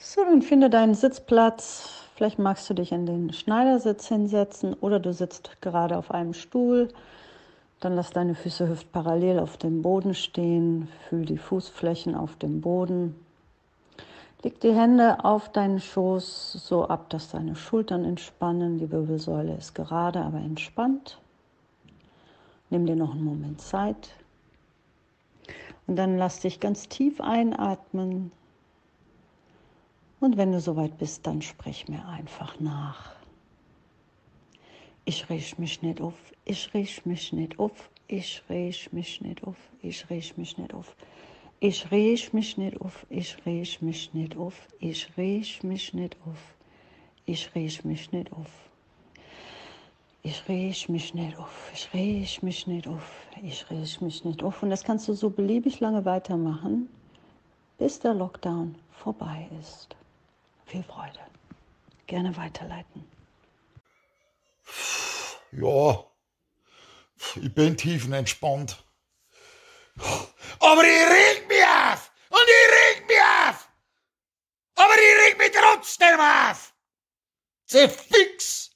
So, dann finde deinen Sitzplatz. Vielleicht magst du dich in den Schneidersitz hinsetzen oder du sitzt gerade auf einem Stuhl. Dann lass deine Füße hüftparallel auf dem Boden stehen. Fühl die Fußflächen auf dem Boden. Leg die Hände auf deinen Schoß so ab, dass deine Schultern entspannen. Die Wirbelsäule ist gerade, aber entspannt. Nimm dir noch einen Moment Zeit. Und dann lass dich ganz tief einatmen. Und wenn du soweit bist, dann sprich mir einfach nach. Ich reg mich nicht auf, ich reg mich nicht auf, ich reg mich nicht auf, ich reg mich nicht auf. Ich reg mich nicht auf, ich reg mich nicht auf, ich reg mich nicht auf, ich reg mich nicht auf. Ich reg mich nicht auf, ich reg mich nicht auf, ich reg mich nicht auf. Und das kannst du so beliebig lange weitermachen, bis der Lockdown vorbei ist. Viel Freude. Gerne weiterleiten. Ja, ich bin tiefenentspannt. Aber ich reg mich auf! Und ich reg mich auf! Aber ich reg mich trotzdem auf! Zefix!